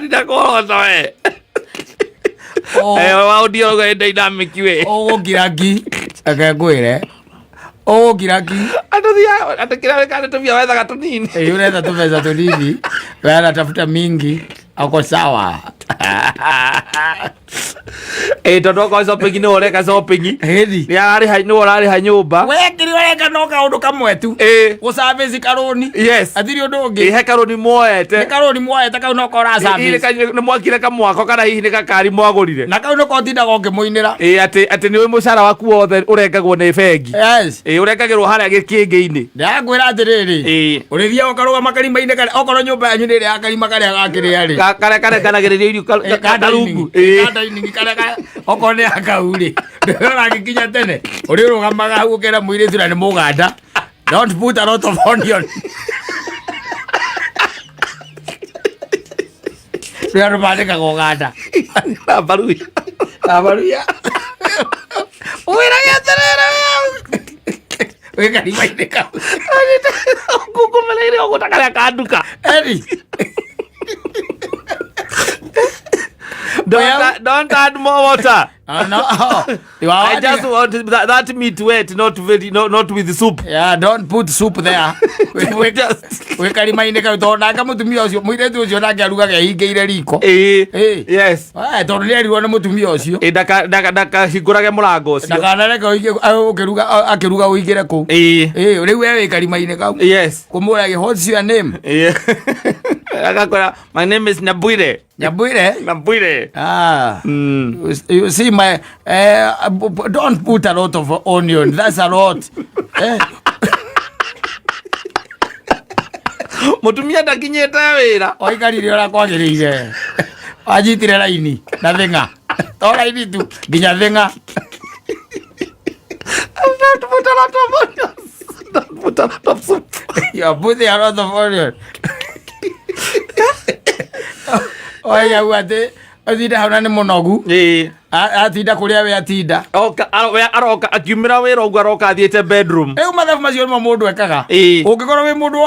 Ndakũhota we. Oh. Waũndio ũguo nĩ dynamic we. Ũgũngira ngi, reke ngwĩre, ũgũngira ngi. Andũ thia andũ kĩrĩa wĩkaga nĩ tũbia wethaga tũnini. Unaenda tu pesa tunini, wewe anatafuta mingi, ako sawa. Tondũ okorwo shopping nĩ ũreka shopping. Hĩthi. Nĩ ararĩha, nĩ ũrarĩha nyũmba. We kĩrĩa ũreka no kaũndũ kamwe tu. Gũ service karũni. Hatirĩ ũndũ ũngĩ. He karũni muoete. Nĩ karũni muoete kau no kora Hihi nĩ service. nĩ mwakire kamwako kana hihi nĩ gakari mwagũrire. Na kau nĩko ũtindaga ũkĩmũinĩra. Atĩ nĩ ũĩ mũcara waku wothe ũrengagwo nĩ bengi. Ũrengagĩrwo harĩa gĩkĩngĩ-inĩ. Ndĩrakwĩra atĩrĩrĩ, ũrĩthiaga ũkarũgama karima-inĩ karĩa, okorwo nyũmba yanyu nĩ ĩrĩa ya karima karĩa gakĩrĩa rĩ. Karĩa karenganagĩrĩria irio Ka karungu. dining, ka dining karĩa okorwo nĩ ya kau rĩ, ũragĩkinya tene ũrĩ ũrũgamaga hau ũkera mũirĩtu na nĩ mũganda, "Don't put a lot of onion." Rĩ andũ mandĩkaga ũganda. Na mbaruya. Na mbaruya wĩrage atĩrĩrĩ, wĩ karima-inĩ kau. Ngũkũmereire ũguo ta karĩa ka nduka. Eri. Don't add more water. Ah, no. You I are just want that meat wet, not very, no, not with soup. Yeah, don't put soup there. Just Wĩ karima-inĩ kau, tondũ nake mũtumia ũcio, mũirĩtu ũcio nake arugaga ehingĩire riko. Yes. Eh, tondũ nĩ erirwo nĩ mũtumia ũcio. Ndakahingũrage mũrango ũcio. Ndakanareke ũkĩruga, akĩruga ũingĩre kũu. Rĩu we wĩ karima-inĩ kau. Kũmũragia, "What's your name?" Agakwĩra, "My name is Nabwire." Nyabwire. Nabwire. Ah. You see my don't put a lot of onion. That's a lot. Mũtumia ndakinyĩte wĩra. Oikarire ũrĩa kwagĩrĩire. Anyitire raini na thing'a. To raini tu nginya thing'a. Don't put a lot of onions. Don't put a lot of soup. You are putting a lot of onion. Oiga atĩ Atinda hau na nĩ mũnogu. Atinda kũrĩa we atinda. Oka we aroka akiumĩra wĩra ũguo aroka athiĩte bedroom. Rĩu mathabu macio nĩmo mũndũ ekaga. Ũngĩkorwo wĩ mũndũ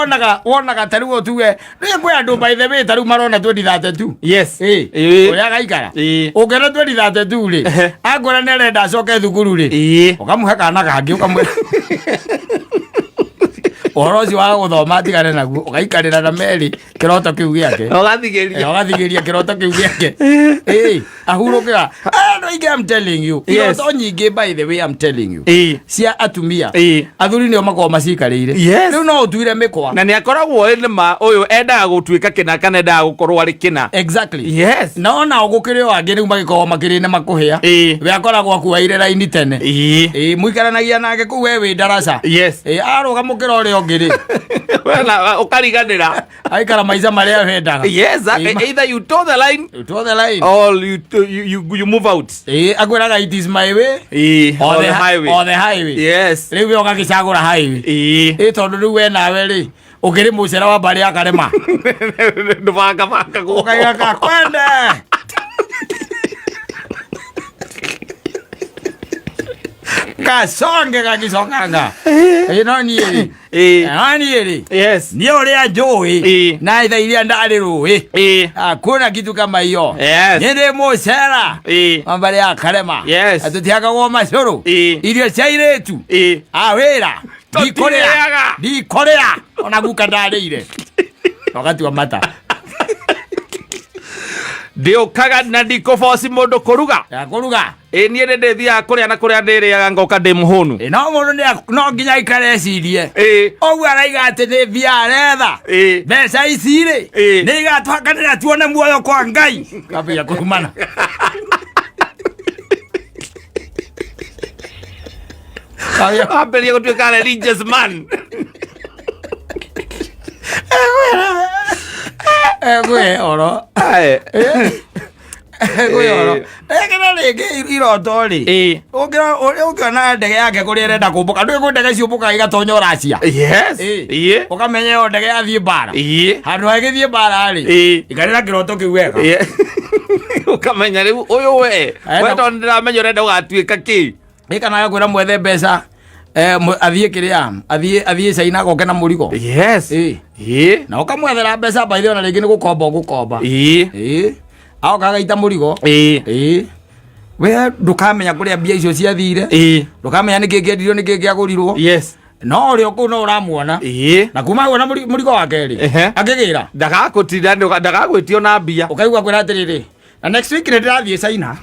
wonaga ta rĩu tuge rĩu kwĩ andũ by the way ta rĩu marona 2032. Yes. Ũrĩa agaikara. Ũngĩona 2032 rĩ, akwĩra nĩ arenda acoke thukuru rĩ, ũkamũhe kana kangĩ ũkamwĩra ũhoro ũcio wa gũthoma atigane naguo, ũgaikarĩra na Mary kĩroto kĩu gĩake. Ũgathigĩria. Ũgathigĩria kĩroto kĩu gĩake. Ahurũkĩra. Andũ aingĩ I'm telling you. Yes. Iroto nyingĩ by the way I'm telling you. Cia atumia. Athuri nĩo makoragwo macikarĩire. Yes. Rĩu no ũtuire mĩkwa. Na nĩ akoragwo ĩ nĩma ũyũ endaga gũtuĩka kĩna kana endaga gũkorwo arĩ kĩna. Exactly. Yes. Na ona gũkĩrĩ o angĩ rĩu magĩkoragwo makĩrĩ na makũhĩa. We akoragwo akuaire raini tene. Mũikaranagia nake kũu we wĩ ndaraca. Yes. Arũga mũkĩra ũrĩa ũngĩ rĩ. Wena ũkariganĩra. Aikara maica marĩa wendaga. Yes, either you toe the line You toe the line. or you move out. Akwĩraga it is my way Or the highway. Or the highway. Yes. Rĩu we ũgagĩcagũra highway. Tondũ rĩu we nawe rĩ ũkĩrĩ mũcera wa mbarĩ ya Karema. Ndũbangabangagwo. Ũkaiga kakwende. Kasonge gagĩcokanga. No niĩ rĩ. No niĩ rĩ. Yes. Niĩ ũrĩa njũĩ na thaa iria ndarĩ rũĩ. Hakuna kitu kama hiyo. Yes. Niĩ ndĩ mũcera wa mbarĩ ya Karema. Yes. Na tũtiakagwo macũrũ. Irio cia airĩtu. A wĩra. Tũtirĩaga. Ndikũrĩa. Ona guka ndarĩire. Ũgatua mata. Ndĩũkaga na ndikũboci mũndũ kũruga. Ya kũruga. Niĩ nĩ ndĩthiaga kũrĩa na kũrĩa ndĩrĩaga ngoka ndĩ mũhũnu. No mũndũ no nginya aikare ecirie. Ũguo araiga atĩ nĩ mbia aretha. Mbeca ici rĩ, nĩ igatũhakanĩra tuone muoyo kwa Ngai. Kambia kũrumana. Ambĩrĩria gũtuĩka religious man. Egwe oro. Egwe oro. Rĩngĩ na rĩngĩ iroto rĩ. Ũngĩona ndege yake kũrĩa ĩrenda kũmbũka, ndũĩ kwĩ ndege ciũmbũkaga igatonya Ũracia. Yes. Ũkamenya ĩyo ndege yathiĩ mbara. Handũ ha ĩgĩthiĩ mbara rĩ, ikarĩra kĩroto kĩu wega. Ũkamenya rĩu ũyũ we. We tondũ ndĩramenya ũrenda ũgatuĩka kĩ. Kana agakwĩra mwethe mbeca, athiĩ kĩrĩa, athiĩ China agoke na mũrigo. Yes. Na ũkamwethera mbeca by the way, ona rĩngĩ nĩ gũkomba ũgũkomba. Agoka agaita mũrigo. We ndũkamenya kũrĩa mbia icio ciathire. Ndũkamenya nĩkĩ kĩendirio, nĩkĩ kĩagũrirwo. Yes. No ũrĩa kũu no ũramuona. Na kuma hau ona mũrigo wake rĩ, akĩgĩra. Ndagakũtinda, ndagagwĩtio na mbia. Ũkaigua kwĩra atĩrĩrĩ, na next week nĩ ndĩrathiĩ China.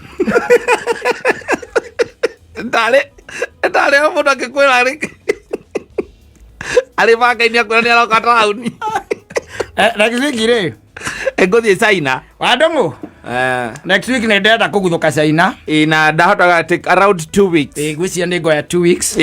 Ndarĩ o mũndũ akĩkwĩra rĩ. Arĩ banga-inĩ akwĩra nĩ aroka taũni. Next week rĩ. Ngũthiĩ China. Wandũng'ũ. Next week nĩ ndĩrenda kũguthũka China. Na ndahotaga take around 2 weeks. Ngwĩciria nĩ ngoya 2 weeks.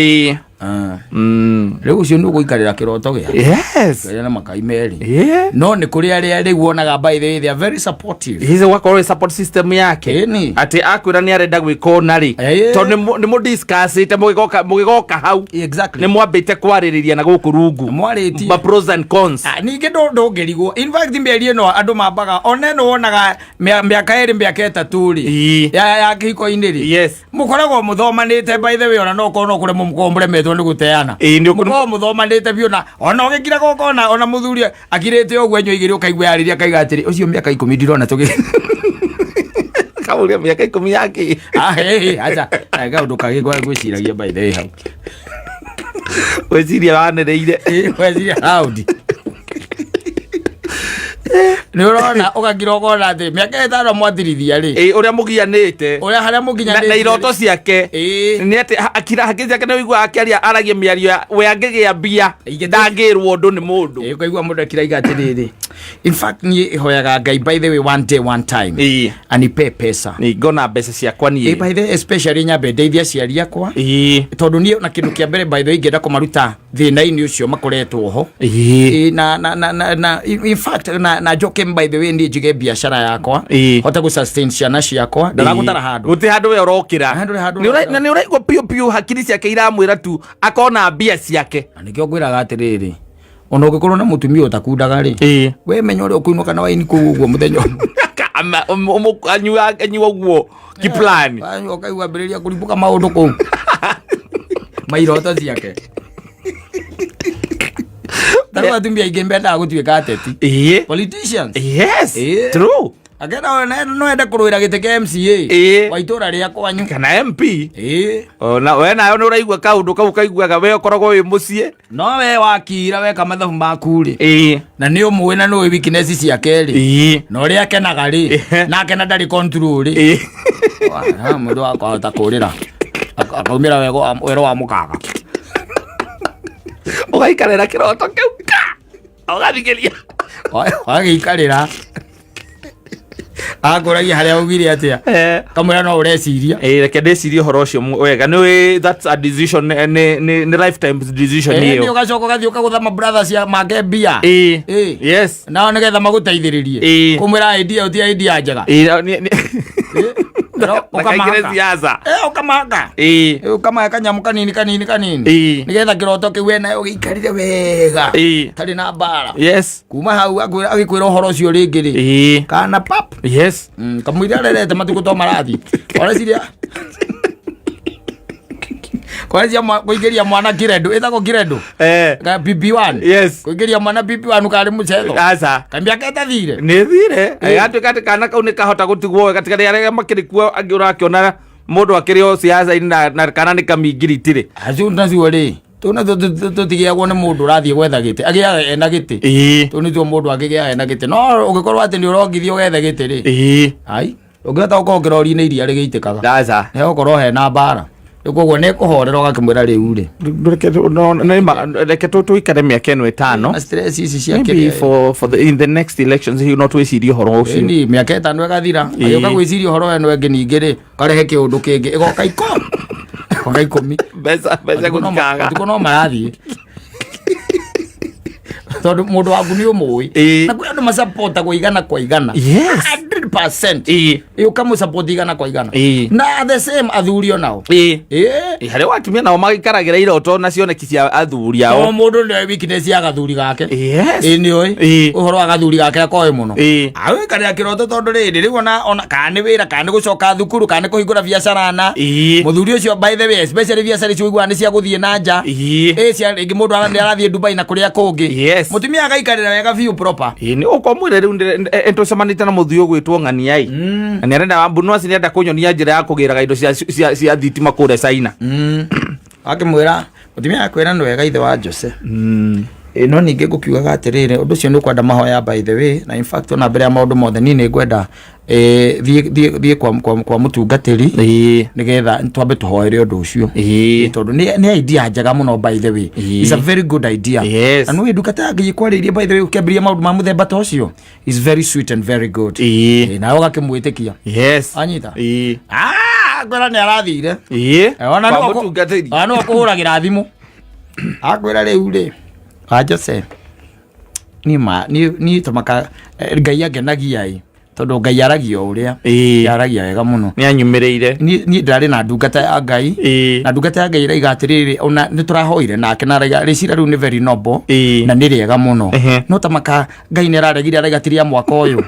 Rĩu ũcio nĩ ũgũikarĩra kĩroto gĩake. Yes. Kĩrĩa na makai merĩ. No nĩ kũrĩ arĩa rĩu wonaga by the way they are very supportive. Hizi wakorwo support system yake. Ĩni. Atĩ akwĩra nĩ arenda gwĩka ũna rĩ. Tondũ nĩ mũ discussĩte mũgĩgoka hau. Exactly. Nĩ mwambĩte kwarĩrĩria na gũkũ rungu. Mwarĩtie. Ma pros and cons. Ningĩ ndũngĩrigwo. In fact mĩeri ĩno andũ mambaga ona ĩno wonaga mĩaka ĩrĩ mĩaka ĩtatũ rĩ. Ya kĩhiko-inĩ rĩ. Yes. Mũkoragwo mũthomanĩte by the way ona no ũkorwo no kũremwo mũkorwo mũremetwo nĩ gũteana. Mũkoragwo mũthomanĩte biũ na ona ũgĩkira gũkona ona mũthuri akirĩte ũguo anyua igĩrĩ ũkaigua yarĩria akaiga atĩrĩ ũcio mĩaka 10 ndirona tũgĩ. Kamũria mĩaka 10 yake. Acha. Kaũndũ kangĩ ngwĩciragia by the way hau. Gwĩciria wanĩrĩire. Gwĩciria raundi. Nĩ ũrona ũgakira ũkona atĩ mĩaka ĩtano mwatirithia rĩ. Ũrĩa mũgianĩte. Ũrĩa harĩa mũginyanĩte. Na iroto ciake. Nĩ atĩ akira hakiri ciake nĩ ũiguaga akĩaria aragia mĩario ya we angĩgĩa mbia ndangĩrwo ũndũ nĩ mũndũ. Ũkaigua mũndũ akiraiga atĩrĩrĩ. In fact niĩ ĩhoyaga Ngai by the way one day one time. Anipe pesa. Nĩ ngona mbeca ciakwa niĩ. By the way especially nyambe ndeithie aciari akwa. Tondũ niĩ na kĩndũ kĩa mbere by the way ingĩenda kũmaruta thĩna-inĩ ũcio makoretwo ho. Na in fact na njoke by the way niĩ njige biacara yakwa. Hote gũ sustain ciana ciakwa. Ndaragũtara handũ. Gũtirĩ handũ we ũrokĩra. Handũ ũrokĩra. Na nĩ ũraigua piũ piũ hakiri ciake iramwĩra tu akona mbia ciake. Na nĩkĩo ngwĩraga atĩrĩrĩ. Ona ũngĩkorwo na mũtumia ũtakundaga rĩ, we menya ũrĩa ũkũinũka na waini kũu ũguo mũthenya ũmwe. Anyua ũguo kiplani. Anyua ũkaigua ambĩrĩria kũrimbũka maũndũ kũu mairoto ciake. Tarĩu atumia aingĩ mendaga gũtuĩka ateti, politicians. Yes. True. Akena no ende kũrũĩra gĩtĩ kĩa MCA wa itũra rĩa kwanyu. Kana MP. Ĩĩ. Ona we nayo nĩ ũraigua kaũndũ kau kaiguaga we ũkoragwo wĩ mũciĩ. No we wakira weka mathabu maku rĩ, na nĩ ũmũĩ na nĩũĩ weakness ciake rĩ, na ũrĩa akenaga rĩ, na akena ndarĩ control rĩ. Wa, mũndũ akahota kũrĩra akaumĩra wero wa mũkaga. Ũgaikarĩra kĩroto kĩu ka ũgathikĩria. Wagĩikarĩra akũragia harĩa augire atĩa, kamwĩra no ũreciria. Ĩĩ, reke ndĩcirie ũhoro ũcio wega. Nĩ that's a decision, nĩ lifetime decision nĩ ĩyo. Ũgacoka ũgathiĩ ũkagũtha ma brothers ya make mbia. Ĩĩ. Nao nĩgetha magũteithĩrĩrie kũmwĩra idea ĩyo ti idea njega. Ĩĩ, No, ndakaingĩre ũkamahaka. siasa. Ũkamahaka. Ũkamahe kanyamũ kanini kanini kanini, nĩgetha kĩroto kĩu we nayo gĩikarire wega, tarĩ na mbara. Kuma hau agĩkwĩra ũhoro ũcio rĩngĩ rĩ, kana pap. Kamũira arerete matukũ to marathiĩ oreciria kwarĩcia kũingĩria mwana kirendu ĩtagwo kirendu. Ka PP1. Kũingĩria mwana PP1 karĩ mũcetho. Aca. Kamĩaka ĩtathire. Nĩ thire. Gatuĩka atĩ kana kau nĩ kahota gũtigwo wega tiga arĩa makĩrĩ kuo angĩ ũrakĩona mũndũ akĩrĩ o siasa-inĩ na kana nĩ kamingiritirĩ. Acio nacio rĩ, tũu natuo tũtigĩagwo nĩ mũndũ ũrathiĩ gwetha gĩtĩ agĩaga ena gĩtĩ. Tũu nĩtuo mũndũ angĩgĩa ena gĩtĩ, no ũngĩkorwo atĩ nĩ ũrongithio wethe gĩtĩ rĩ, ai, ũngĩhota gũkorwo kĩrori-inĩ iria rĩgĩitĩkaga. Aca. Nĩgũkorwo hena mbara. Rĩu koguo nĩ kũhorera ũgakĩmwĩra rĩu rĩ, Reke no, nĩ ma- reke tũikare mĩaka ĩno 5. Na stress ici cia Maybe kĩrĩa for the, in the next elections hihi no twĩcirie ũhoro ũcio. Ĩni mĩaka 5 ĩgathira, agĩũka gwĩciria ũhoro ĩno ĩngĩ ningĩ rĩ, karehe kĩũndũ kĩngĩ ĩgoka ĩgoka 10. Mbeca gũtikaga. Matukũ no marathiĩ tondũ mũndũ waku nĩ ũmũĩ. Na kwĩ andũ masapotagwo igana kwa igana, 100%. Ĩ, ũkamũsapoti igana kwa igana. Na the same athuri onao. Ĩĩ. Ĩ, harĩ watumia nao maikaragĩra iroto na cioneki cia athuri O ao. mũndũ nĩ weakness ya gathuri gake. Ĩ, nĩ ũĩ ũhoro wa gathuri gake akoĩ mũno. Agĩikarĩra kĩroto tondũ rĩrĩ rĩu ona kana nĩ wĩra, kana nĩ gũcoka thukuru, kana nĩ kũhingũra biacara na mũthuri ũcio. By the way, especially biacara icio ũiguaga nĩ cia gũthiĩ na nja. Ĩ, cia rĩngĩ mũndũ nĩ arathiĩ Dubai na kũrĩa kũngĩ. Mũtumia agaikarĩra wega biũ proper. Ĩ, nĩ ũkomwĩre rĩu nĩtũcemanĩte na mũthuri ũgwĩtwo ng'aniai na nĩarenda Mbunuasi nĩarenda kũnyonia njĩra ya kũgĩraga indo cia thitima kũrĩa China. Akĩmwĩra mũtumia akwĩra nĩ wega ithe wa Jose. Ĩ, no ningĩ ngũkiugaga atĩrĩrĩ, ũndũ ũcio nĩ ũkwenda mahoya by the way, na in fact ona mbere ya maũndũ mothe niĩ nĩ ngwenda thiĩ kwa mũtungatĩri nĩgetha twambe tũhoere ũndũ ũcio. Tondũ nĩ idea njega mũno by the way. It's a very good idea. Na nĩ ndungata ya Ngai ĩkwarĩirie by the way ũkĩambĩrĩria maũndũ ma mũthemba ta ũcio is very sweet and very good. Nawe ũgakĩmwĩtĩkia. Anyita. Ah, ngwĩra nĩ arathire. Ona Kwa no mũtungatĩri. Ona no akũhũragĩra thimũ akwĩra rĩu rĩ wa Jose, niĩ ma niĩ tũmaka Ngai angenagia ĩ, tondũ Ngai aragia o ũrĩa aragia wega mũno. Nĩ anyumĩrĩire. Niĩ ndarĩ na ndungata ya Ngai, na ndungata ya Ngai ĩraiga atĩrĩrĩ, ona nĩ tũrahoire nake na araiga rĩcira rĩu nĩ very noble na nĩ rĩega mũno. No tamaka Ngai nĩ araregire, araiga ti rĩa mwaka ũyũ.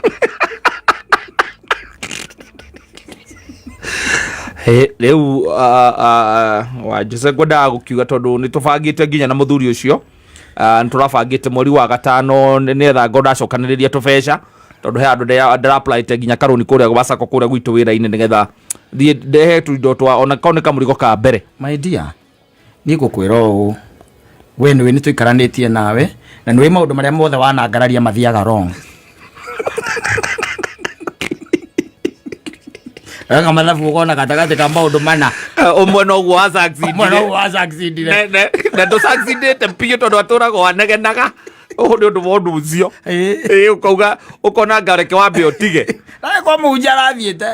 Rĩu wa Jose ngwendaga gũkiuga tondũ nĩ tũbangĩte nginya na mũthuri ũcio. Nĩ tũrabangĩte mweri wa gatano nĩgetha ngo ndacokanĩrĩria tũbeca tondũ he handũ ndĩra-applyte nginya karũni kũrĩa gwa sacco kũrĩa gwitũ wĩra-inĩ nĩgetha thiĩ ndehe tũindo twa ona korwo nĩ kamũrigo ka mbere. My dear, niĩ ngũkwĩra ũũ, we nĩwe nĩ tũikaranĩtie nawe na nĩwe maũndũ marĩa mothe wanangararia mathiaga wrong. Weka mathabu ũkona gatagatĩ ka maũndũ mana, ũmwe noguo wa succeedire. ũmwe noguo wa succeedire. Na ndũ-succeedĩte biũ tondũ atũraga anegenaga ũũ nĩ ũndũ wa ũndũ ũcio. Ĩĩ, ũkauga ũkona ngareke wambe ũtige. Nawe kwa mũhunjia arathiĩte.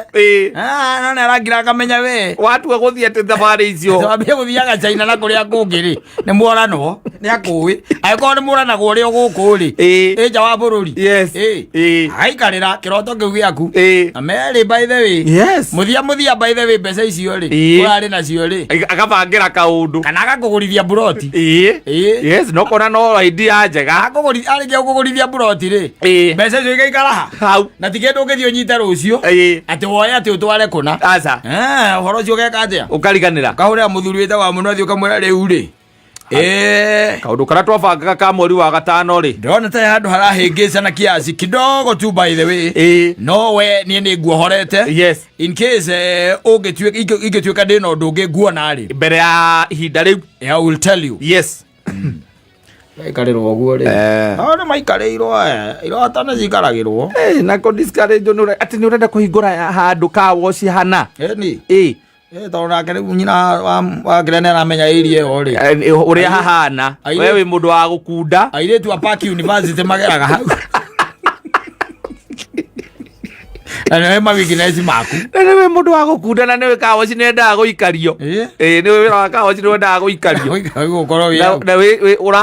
Ah, no nĩ arangira akamenya we Watua gũthiĩ atĩ thabarĩ icio wambie gũthiaga China na kũrĩa kũngĩ rĩ, nĩ mworanwo. Nĩ akũĩ angĩkorwo nĩ mũranagwo ũrĩa gũkũ rĩ, ĩ nja wa bũrũri. Agaikarĩra kĩroto kĩu gĩaku. Na merĩ, by the way, mũthia mũthia, by the way, mbeca icio rĩ, ũrarĩ nacio rĩ, Agabangĩra kaũndũ. Kana agakũgũrithia buroti. Yes, no kona no idea njega. Arĩkia gũkũgũrithia buroti rĩ, mbeca icio igaikara ha Hau. Na ti kĩndũ ũngĩthiĩ ũnyite rũciũ atĩ woe atĩ ũtware kũna. Aca. Ũhoro ũcio ũgeka atĩa? Ũkariganĩra. Ũkahũrĩra mũthuri wĩtagwo mũno athiĩ ũkamwĩra rĩu rĩ, Kaũndũ karĩa twabangaga ka mweri wa gatano rĩ, ndĩrona ta handũ harahĩngĩcana kiasi kidogo tu, by the way. No we niĩ nĩ nguohorete in case ũngĩtuĩka ingĩtuĩka ndĩna ũndũ ũngĩ nguona rĩ mbere ya ihinda rĩu. I will tell you. Maikarĩrwo ũguo rĩ. No nĩ maikarĩirwo, iroto nĩ cikaragĩrwo. Na kũ discourage nĩ atĩ nĩ ũrenda kũhingũra handũ ka wash hana. Ĩni. Tondũ nake rĩu nyina wa kĩrĩa nĩ aramenya area ĩyo rĩ. Ũrĩa hahana. We wĩ mũndũ wa gũkunda. Airĩtu a Park University mageraga hau na nĩwe ma weakness maku. Na nĩ wĩ mũndũ wa gũkunda na nĩwe car wash nĩ endaga gũikario. Nĩ wĩra wa car wash nĩ wendaga gũikario. Gũkorwo wĩ Na hau. Na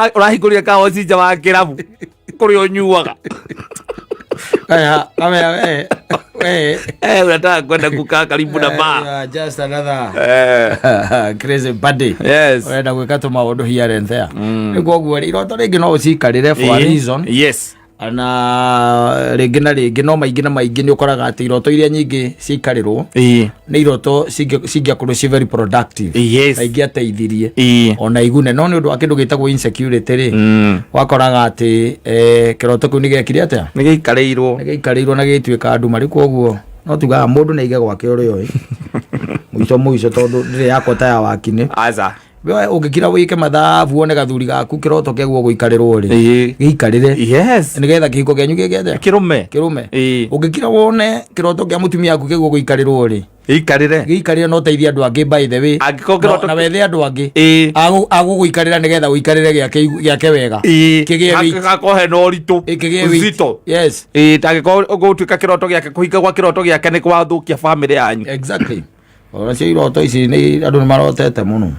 ũrahingũrire car wash nja wa kĩrabu kũrĩa ũnyuaga. Kaya, kamera we. We. Unataka kwenda kukaa karibu na You bar. are just another crazy buddy. Ũrenda gwĩka tũmaũndũ here and there. Rĩu koguo rĩ, iroto rĩngĩ no ũcikarĩre for a reason. Na rĩngĩ na rĩngĩ, no maingĩ na maingĩ nĩ ũkoraga atĩ iroto iria nyingĩ ciikarĩrwo nĩ iroto cingĩakorwo ci very productive na ingĩateithirie ona igune, no nĩ ũndũ wa kĩndũ gĩtagwo insecurity rĩ, wakoraga atĩ kĩroto kĩu nĩ gĩekire atĩa? Nĩ gĩikarĩirwo. Nĩ gĩikarĩirwo na gĩgĩtuĩka nduma. Rĩu koguo no tugaga mũndũ nĩ aige gwake ũrĩa ũĩ mũico mũico, tondũ ndĩrĩ yakwa ta ya wakinĩ. Aca. We ũngĩkira wĩke mathabu wone gathuri gaku kĩroto kĩaguo gũikarĩrwo rĩ, gĩikarĩre nĩgetha kĩhiko kĩanyu gĩke atĩa? Kĩrũme. Kĩrũme. Ũngĩkira wone kĩroto kĩa mũtumia waku kĩguo gũikarĩrwo rĩ, Gĩikarĩre. Gĩikarĩre na ũteithie andũ angĩ, by the way. Angĩkorwo kĩroto Na wethe andũ angĩ agũgũikarĩra nĩgetha ũikarĩre gĩake wega. Kĩgĩe weight. Gakorwo hena ũritũ. Kĩgĩe weight. Uzito. Tangĩkorwo gũtuĩka kĩroto gĩake, kũhinga gwa kĩroto gĩake nĩ gwathũkia bamĩrĩ yanyu. Exactly. Onacio iroto ici nĩ andũ nĩ marotete mũno.